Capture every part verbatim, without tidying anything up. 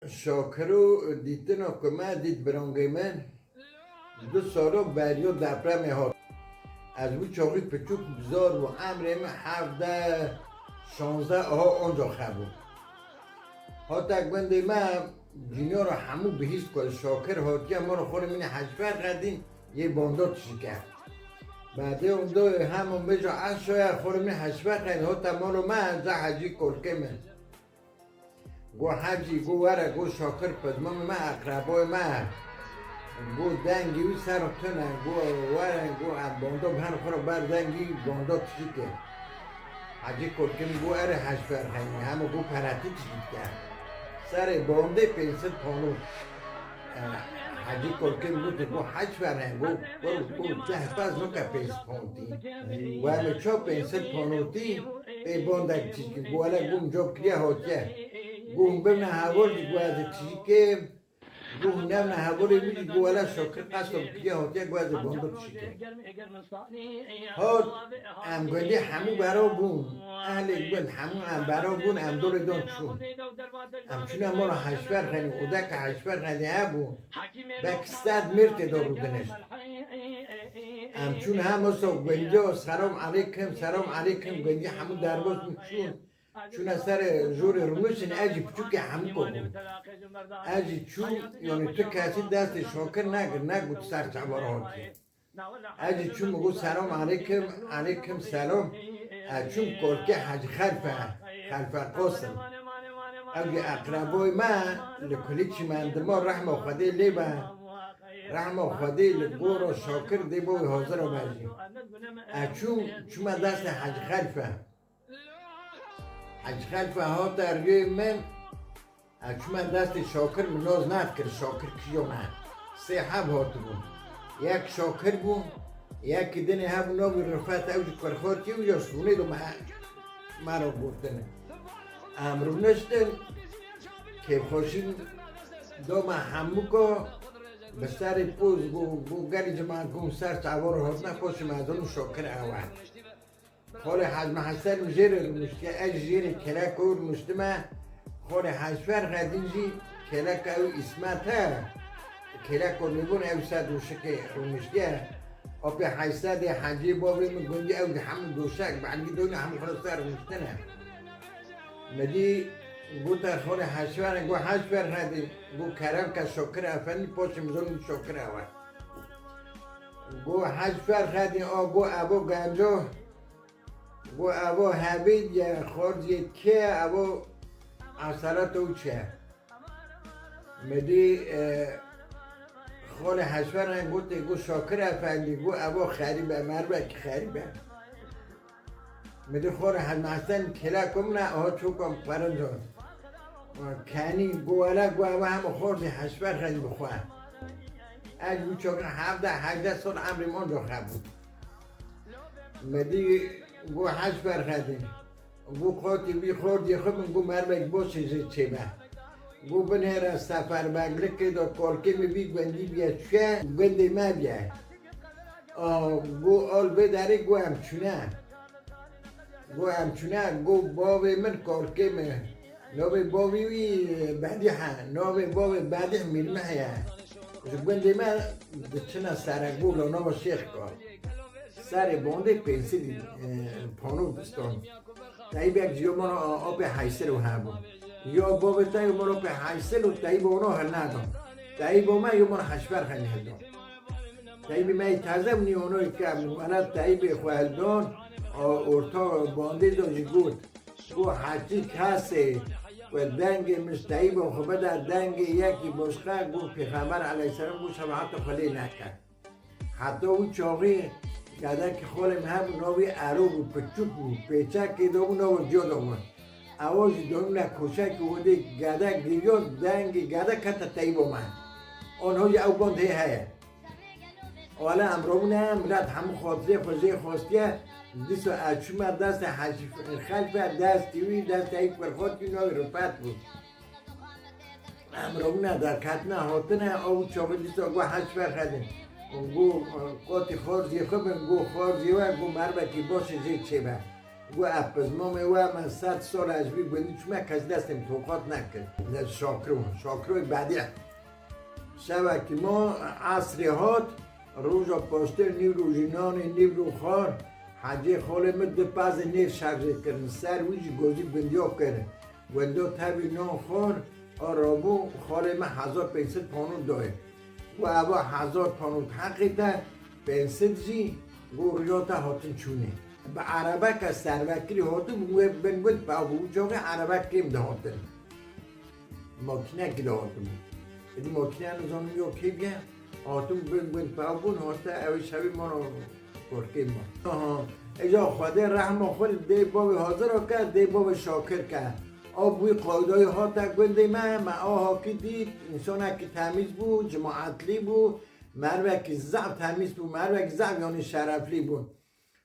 Şakiro dîtina ku me dît birangê min, du sala beriya depremê hat. Ez wî çaxî piçûk zor bû, emrê min hevdeh, şazdeh aha onca hebû. Hate gundê me, cînara hemû bihîst ku Şakir hatiye mala xalê min ê Hecî Ferxedîn yê banda tişîke. Bedê onda hema mêja eşaya xalê min ê Hecî Ferxedîn hate mala me, za Hecî kolkê min. Go Hecî, go were, go Şakir pizmamê me, eqreboyê me. Go dengê wî ser tune, go were, go em banda bi her xwe re ber dengî banda tişîke. Hecî kolkê min go erê Hecî Ferxedîn, hema go peretî tişîke. Serê bandê pênc sed pano. Eh, Hecî kolkê min gote, go Hecî Ferxedîn, go, go, go, te heta ez noke pênc sed pano tî. Go em ê ça pênc sed pano tî, ê bandek tişîke. Go wele go min cop kiriye hatiye. Go hûn bimne heval jî, go ez ê tişîkê. Go hûn nebne hevalê min jî, go wele Şakir qesta min kiriye hatiye, go ez ê banda tişîkê. Hat, em gundî hemû beraw bûn. Ehlê gund hemû em beraw bûn, em dorê dan çûn. Em çûne mala Hecî Ferxedîn, odeke Hecî Ferxedîn hebû. Belkî sed mêr tê de rûdinişt. Em çûn hem wisa gundiya, selam aleykim, selam aleykim, gundî hemû derbas bûn çûn. Çûne ser jorê rûniştin, ez jî piçûkê hemû ko bûn. Ez jî çûm, yanî tu kesî destê Şakir negir, negot ser çava re hatiye. Ez jî çûm, min got selam aleykim, aleykim selam. Ez çûm kolkê Hecî Xelfe, Xelfe Qasim. Ew jî eqreboyê me, li kulî çimendima, rehma Xwedê lê be. Rehma Xwedê li gora Şakir dê bo wê hazira be jî. Ez çûm, çûme destê Hecî Xelfe. Hecî Xelfe hate riyê min, ez çûme destê Şakir, min nas nedikir Şakir kî yo me. Sê heb hatibûn. Yek Şakir bû, yekî dinê hebû navê Rifet, ew jî kurxotî û ya sûnê do me, me re gotin. Em rûniştin, kêfxweşî do me hemûka, bi serê poz bû, bû gelî cima ku ser çava re hatine, paşê me zanî Şakir ew e. Xalê Hecî Mehsen jê re rûniştiye, ez jê re kelek û rûniştime. Xalê Hecî Ferxedîn jî keleka ew Îsmet e. Keleka nêbûn ew ser doşikê rûniştiye. Apê Heysedê Hecî bavê min gundî ew hemû doşek, belgî doyne hemû xwe ser rûniştine. Min dî gote xalê Hecî Ferxedîn, got Hecî Ferxedîn, got kerem ke Şakir Efendî, paşê min zanî Şakir ew e. Got Hecî Ferxedîn, a got evo genco. Got evo hebî ye, xorcê kê ye, evo eselata û çi ye? Min dî, e, xalê Hecî Ferxedîn gotê, got Şakir Efendî, got evo xerîb e, merivekî xerîb e. Min dî xalê Hecî Mehsen kêleka min e, aha çoka min qerincan. Kenî, got wele, got evo hema xorcê Hecî Ferxedîn bi xwe. Ez wî çoka hevdeh hejdeh sal emrê min onca hebû. Min dî got Hecî Ferxedîn. Got qatî wî xorcê xwe bin, got merivek boşê jê çêbe. Got binêre seferberlikê de kolkê min vî gundî bîye çûye, gundê me bîye. A, got al vê derê, got em çûne. Got em çûne, got bavê min kolkê min. Navê bavê wî Bedîh e. Navê bavê Bedîh Mîrmeh ye. Ji gundê me diçine Seregûl û nava Şêxka. Serê bandê pênc sed, e, pano distan. Teyîbek ji yo mala apê Heysil û hebû. Yo bavê te yo mala apê Heysil û teyîba wana hilneda. Teyîba me yo mala Hecî Ferxedîn hilda. Teyîbê me yê teze bû nî wana kevn. Wela teyîbê xwe hildan, a, orta bandê de jî got. Got, hecî kesê ku dengê min ji teyîba xwe bide, dengê yekî boşqe, got, Pêxember aleyhisselam got, şefaeta xwe lê neke. Heta wî çaxî gedekî xalê min hebû, navê Ero bû, piçûk bû, pêçekê de bû, nava ciya de bû. Ewa jî domîne koşekî odê gedek giriya, dengê gedek kete teyîba me. Anha jî ew band hê heye. Wele em robûne, milet hemû xatirê xwe jê xwestiye. Dîsa ez çûme destê Hecî Xelfe, destê wî, destê wî kurxotî navê Rifet bû. Em robûne derketine hatine, ew çaxê dîsa got Hecî Ferxedîn. Got, qatî xarzî xwe bin, got xarzî we, got merivekî baş e jê çêbe. Got, "Ev pizmamê we, me sed sal ez vî gundî çûme, kes destê min toqat nekir." Li Şakiro, Şakiroyê Bedî. Şevekî ma esrê hat, roja paştir nîv rojî nanê, nîv ro xwar, Hecê xalê min du pezê nêv şerjê kirin, ser wî jî gozî gundiya kirin. Wenda tevî nan xwar, a rabû xalê min hezar pênc sed panon dayê. Got, "Eva hezar panon heqê te, pênc sed jî got rûya te hatin çûnê." Bi erebeke servekirî hatibû, wê bin gund pevbû, çaxê erebek kêm dihatin. Makînekî de hatibû. Êdî makîneya nizanim ya kê bûye, hatibû bin gund pevbûn, hate ew şevî mala korkê ma. Aha, îca Xwedê rehma xwe li dê bavê hazir ke, dê bavê Şakir ke. A bûyî qaydayî hate gundê me, me a hakî dît, însanekî temîz bû, cemaetlî bû, mervekî zaf temîz bû, mervekî zaf yanî şereflî bû.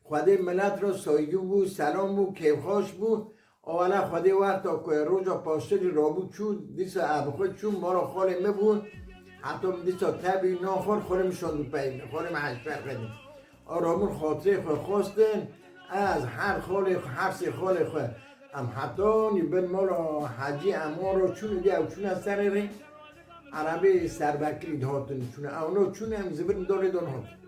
Xwedê milet re saygî bû, selam bû, kêfxweş bû. Awela Xwedê wexta ku roja paştirî rabû çû, dîsa ev xwe çû, mala xalê min bû. Heta min dîsa tevî nan xwar, xalê min şand û pey min, xalê min heşt ferqe dî. A rabûn xatirê xwe xwestin, ez her xalê xwe, her sê xalê xwe, em hetanî bin mala Hecî Eman re çûn, û ew çûne serê rê, erebê serbekirî dihatin çûne. Ewna çûne, em zivirin dalê dan hatin.